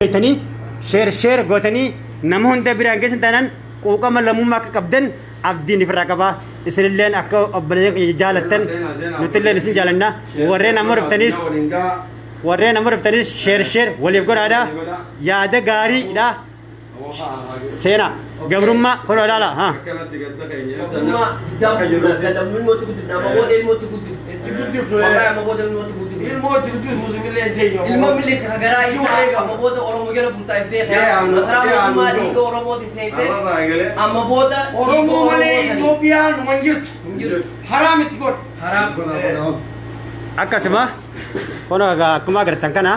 Beektanii share share gootanii nama hunda biraan geessan taanaan quuqama lammummaa akka qabdan abdiin ifirraa qaba. Isinilleen akka obboleeyyan keenya jaalattan nutilleen isin jaalanna. Warreen amma dhuftanis warreen amma dhuftanis share share waliif godhaadha. Yaada gaariidha. Seenaa gabrummaa kun olaala. Haa. Akkanatti gadda keenya ibsanna. Gabrummaa diddaa Akka guddaa jirutti. namni ilmootti guddifna amma booda ilmootti guddifna. Itti guddifnu. Wallahi amma booda ilmootti guddifna. Ilmootti guddifnu simillee hin teenyu. Ilmoo milli garaa Itti isaa wareegamu. amma booda Oromoo jala bultaa if beekee Gahee aanu- masaraa gahee aanu mootummaa jiru. dhiiga Oromootiin seentee Arrarraa eegalee. amma booda dhiiga Oromoo malee Oromoo sanii Itoophiyaan numa hin jirtu. hin jirtu. Haraam itti godhu. Haraam. Akkasuma kun egaa akkuma agartan kana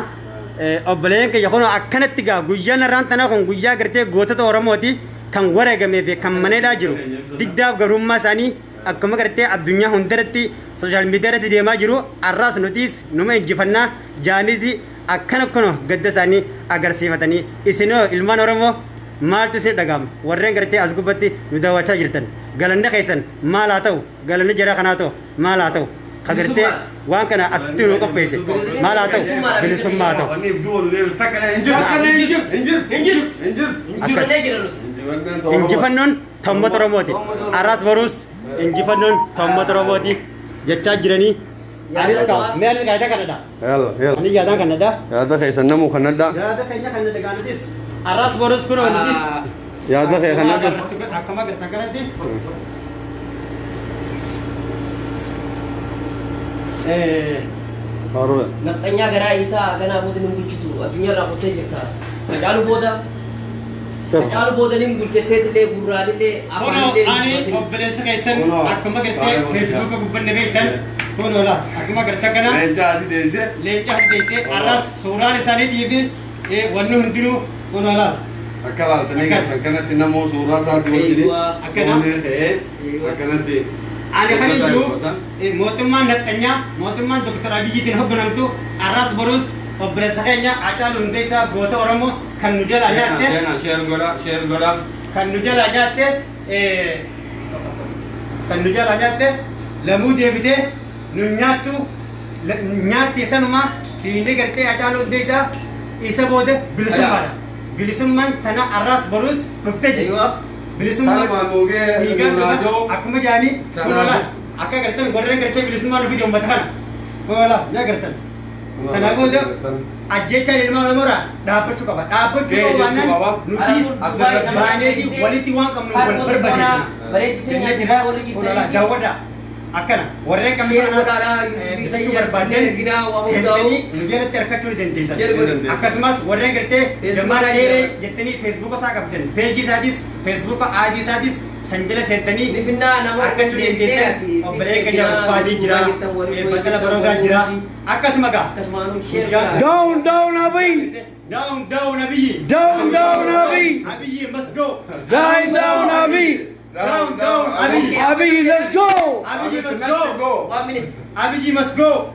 obboleeyyan kiyya kun akkanatti gaa guyyaan har'aan tanaa kun guyyaa gartee gootota Oromooti kan wareegamee fi kan maneedhaa jiru diddaaf garummaa isaanii akkuma gartee addunyaa hundarratti sooshaal miidiyaa irratti deemaa jiru har'aas nutiis numa injifannaa jaaniiti akkana kuno gadda isaanii agarsiifatanii isinoo ilmaan Oromoo maaltu isin dhaga'ama warreen gartee as gubbatti nu daawwachaa jirtan galanni keessan maal haa ta'u galanni jara kanaa ta'u maal haa ta'u ka gartee waan kana asitti nu qopheesse maal haa ta'u bilisummaa haa ta'u. Wanni if duuba nu deebisu takka illee hin jirtu. Takka illee hin jirtu. Hin jirtu. Hin jirtu. Hin jirtu. Injifannee jira nuti. Injifannaan ta Oromooti. Injifannoon ta uummata Oromooti. Arraas boruus injifannoon ta uummata Oromooti jechaa jiranii. Anis ka mee anis yaada kanadha. Yalla yalla. Ani yaadaan kanadha. Yaada keessan namuu kanadha. Yaada keenya kanadha gaanutis. Arraas boruus kunoo nutis. Yaada kee kanadha. Akkuma agartan kanatti. Haarudha. Nafxanyaa garaa hiitaa ganaa booda ni bulchitu addunyaarraa kuttee jirta. Hacaalu booda Hacaalu booda ni bulchetteetillee gurraanillee Kunoo afaanillee ani dubbatin. obboleessa keessan Kunoo. akkuma gartee feesbuuka gubbanne beektan kunoo laa akkuma gartan kana Leenca ati deebisee. leenca hojjeessee arras suuraan isaaniitii fi wanni hundinuu kunoo laa Akka laaltanii Akkana. gartan kanatti namoo suuraa isaati wajjin Eeyyuwa. Akkana. goonee ka'ee Eeyyuwa. akkanatti. Ani kan hin jiru Uffata. mootummaan nafxanyaa mootummaan Dr. Abiyyiitiin hoogganamtu arras borus obboleessa keenya Hacaaluu Hundeessaa goota Oromoo kan nu jalaa Seenaa nyaatte seenaa share godhaa share godhaa. kan nu jalaa nyaatte kan nu jalaa nyaatte lamuu deebitee nu nyaattu nyaatte sanuma diinni gartee Hacaaluu Hundeessaa isa booda bilisummaadha. Bilisummaan tana arras borus dhuftee jirti. Eeyyuwa. Bilisummaan Kanumaan nuugee dhiigaan nuunaa dhufa jiru. akkuma jaanii Kanaaf- kun ola akka gartan warreen gartee bilisummaa nu fide uummata kana kun ola ni agartan. Kana booda ajjechaan ilmaan Oromoorraa dhaabbachuu qaba. Dhaabbachuu Gahee qaba jechuu baannaan qaba. nutis Asirratti- baaneeti walitti waan qabnu wal barbadeessina. Bareedu Jennee jira kun ola daawwadhaa. Akkana warreen qabnu kanaas bitachuu barbaadan seentanii nu jalatti harkachuu ni dandeessan. Akkasumas warreen gartee Jamaal Dheeree jettanii feesbuuka isaa qabdan peejii isaatis feesbuuka aadii isaatis san jala seentanii Nifinnaa nama argachuu ni dandeessan. Obbolee keenya Faadii jira, Baqqala Baroogaa jira. Akkasuma gaa. Down, down, Abiy! Down, down, Abiyyi. Down, down, Abiy! Abiyyi must go. Down, down, Abiy! Down, down, Abiy. Abiy, let's go! Abiyyi must go. One minute. Abiyyi must go.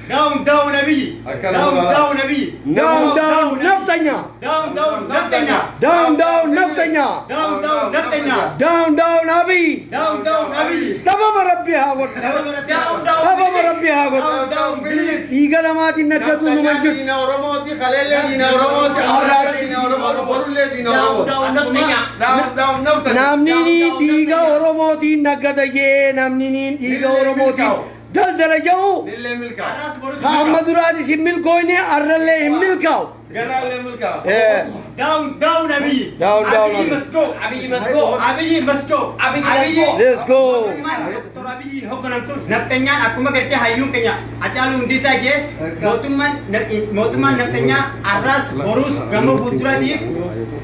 Down, down, Abiyyi. Akkana Down, godhaa. down, Abiyyi. Down, down, Naftanya! Down, down, Naftanya. Down, down, Naftanya! Down, down, Naftanya. Down, down, Abiy! Down, down, Abiyyi. Dhabama Rabbi haa godhu! Down, down. Dhabama Rabbi haa godhu! Down down Billy. Dhiiga namaatiin naggatu numa Nafxanyaan jirtu. diina Oromooti, kaleellee diina Oromooti, har'aas diina Oromooti, borullee diina Down, Oromooti. down, nafxanyaa. Down down nafxanya. Namni ni dhiiga Oromootiin naggata jee namni ni dhiiga Nillee Oromootiin milkaa'u. daldala jedhu Nillee milkaa'u. Arras borus ka amma duraatis hin milkoofne arrallee hin milkaa'u. Ganaallee milkaa'u. Down, down, Abiyyi. Down, down, Abiyyi Abiyyi. must go. Abiyyi must go. Abiyyi must go. Abiyyi must go. Let's go. Mootummaan Dr. Abiyyiin hoogganamtu nafxanyaan akkuma gartee hayyuun keenya Hacaaluu Hundeessaa jee mootummaan mootummaan nafxanyaa arras boruus gama fuulduraatiif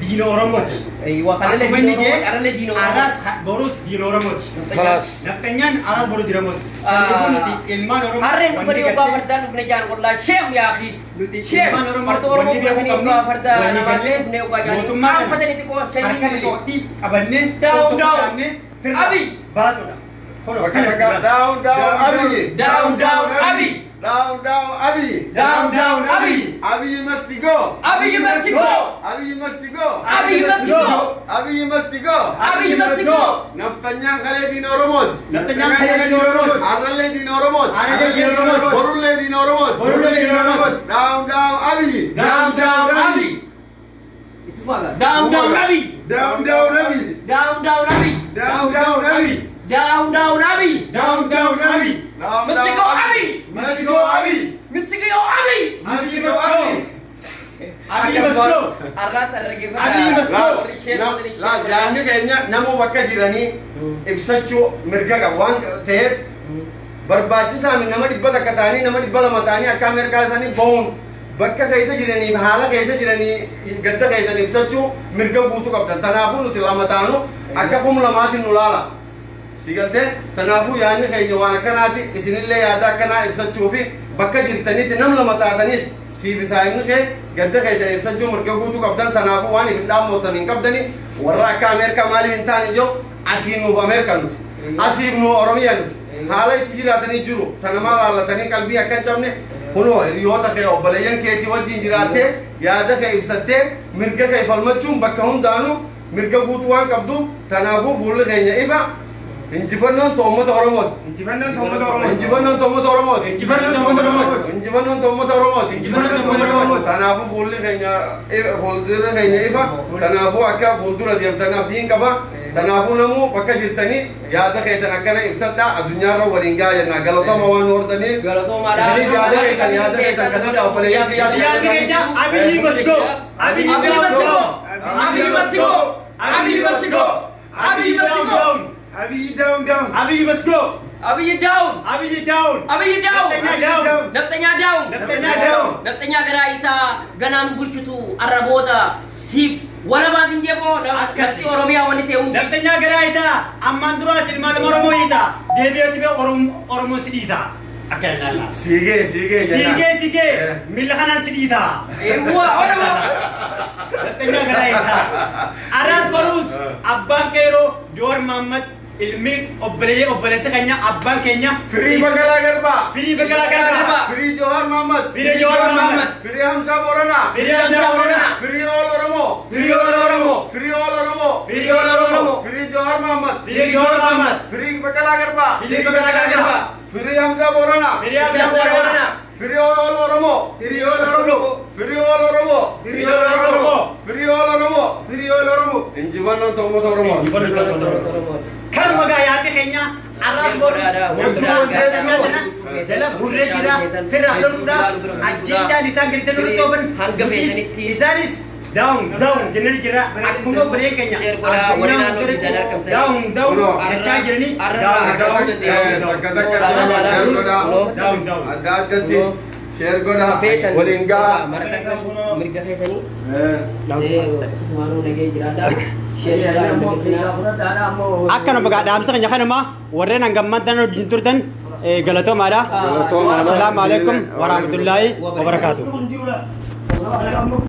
diina Oromooti. Eeyyuwa. Kanallee Akkuma inni diina jee Oromooti. Arallee diina Oromooti. arras boruus diina Oromooti. Khalaas. Nafxanyaan arras boruu diina Oromooti. Sanaafuu nuti ilmaan Oromoo Harreen wanni dhufanii hoggaa gartee fardaan dhufne jaan wallahi sheem yaa akhi. nuti Sheem ilmaan Oromoo farda Oromoo wanni beekuu fudhatanii qabnu hoggaa farda walii namaatti gallee dhufne hoggaa jaanii. mootummaa kana Qaanfatanii xiqqoo shanii harka milii. xiqqootti qabannee Down, tokko down. dhaabnee firra Abiy. baasuudha. Kunoo Bakka kana bakka down down Abiyyi. Down, down, Abiy. Down down Abiyyi. Down, down, Abiy. Abiyyi must go. Abiy must go. Abiyyi must go. Abiy must go. Abiyyi must go. Abiy must go. Nafxanyaan kalee diina Oromooti. Nafxanyaan kalee diina Oromooti. Arrallee diina Oromooti. Arrallee diina Oromooti. Borullee diina Oromooti. Borullee diina Oromooti. Down down Abiyyi. Down, down, Abiy. Down down Abiy. Down down Abiy. Down down Abiy. Down down Abiy. Down down Abiy. Down down Abiy. Must go Abiy. Must go Abiy. Must go Abiy. Must go Abiy. Abiy must go. Arraata dhaggeeffadhaa. Abiy must go. Yaadni keenya namuu bakka jiranii ibsachuu mirga qabu waan ta'eef barbaachisaa nama 100 ta'anii nama 200 ta'anii akka Ameerikaa isaanii bahuun bakka keessa jiranii haala keessa jiranii gadda keessan ibsachuu mirga guutuu qabdan. Kanaafuu nuti lama taanu akka 2000 nu laala. Si galtee kanaafuu yaadni keenya waan akkanaati isinillee yaada akkanaa ibsachuu fi bakka jirtanitti nam lama taatanis siif isaanii kee gadda keessan ibsachuu mirga guutuu qabdan. Kanaafuu waan hin dhaammotan hin qabdani warra akka Ameerikaa maaliif hin taane jiru asiin nuuf Ameerikaa nuti asiif nu Oromiyaa nuti haala itti jiraatanii jiru tanamaa laallatanii qalbii akka hin cabne kunoo hiriyoota kee obboleeyyan keetii wajjin jiraattee yaada kee ibsattee mirga kee falmachuun bakka hundaanuu mirga guutuu waan qabduuf kanaafuu fuulli keenya ifa. Injifannoon uummata Oromooti. Injifannoon uummata Oromooti. Injifannoon uummata Oromooti. Injifannoon uummata Oromooti. Injifannoon uummata Oromooti. Injifannoon uummata Oromooti. Kanaafuu fuulli keenya fuuldura keenya ifa. Kanaafuu akka fuuldura deemtan abdiin qaba. Kanaafuu namuu bakka jirtanii yaada keessan akkana ibsadhaa addunyaarra waliin gahaa jenna. Galatooma waan hordaniif. Galatoomaadha. Isinis yaada keessan kadhadhaa obboleeyyan kiyyaa. Yaadni keenya Abiy must go. Abiy Abiy must go. Abiy must go. Abiy must go. Abiy down down. Abiy down down. Abiy must go. Abiy down. Abiy down. Abiy down. Nafxanyaa down. Nafxanyaa down. Nafxanyaa down. Nafxanyaa garaa itaa ganaan bulchitu arraboota siif walabaatiin jeeboo nafti Oromiyaa wanni ta'e hundi. Nafxanyaa garaa itaa ammaan duraas ilmaan Oromoo hiitaa deebi'ee dhibee Oromoo si dhiitaa. Akka ilaallaa. Siigee siigee jenna. Siigee siigee miila kanaan si dhiitaa. Eewwa Oromoo. Nafxanyaa garaa itaa. Arraas baruus abbaan qeeroo Jowaar Mahaammad ilmi obboleessa keenya abbaan keenya. Firii Baqqalaa Garbaa. Firii Baqqalaa Garbaa. Firii Jowaar Mahaammad. Firii Jowaar Mahaammad. Firii Hamzaa Booranaa. Firii Hamzaa Booranaa. Firii Ool Oromoo. Firii Ool Oromoo. Firii Ool Oromoo. Firii Ool Oromoo. Firii Jowaar Mahaammad. Firii Jowaar Mahaammad. Firii Baqqalaa Garbaa. Firii Baqqalaa Garbaa. Firii Hamzaa Booranaa. Firii Hamzaa Booranaa. Firii Ool Oromoo. Firii Ool Oromoo. Firii Ool Oromoo. Firii Ool Oromoo. Firii Ool Oromoo. Firii Ool Oromoo. Injifannoon uummata Oromoo. Kanuma gaa yaadni keenya arraas boruus jala burree jira firraa loluudhaaf ajjechaan isaan gadi nurratti ooban isaanis down down jennee jira akkuma obboleen keenya addunyaa hundarratti down down jechaa jiranii down down down Takka takka share godhaa. down down. Adda addatti share godhaa. Waliin gahaa. Mirga feetanii. Akkasumaan nagee jiraadhaa. Akkanuma gaa dhaamsa keenya kanuma warreen hangammaan wajjin turtan galatoomaadha. Galatoomaadha. Assalaamu alaikum warahmatullaahi wabarakaatuh.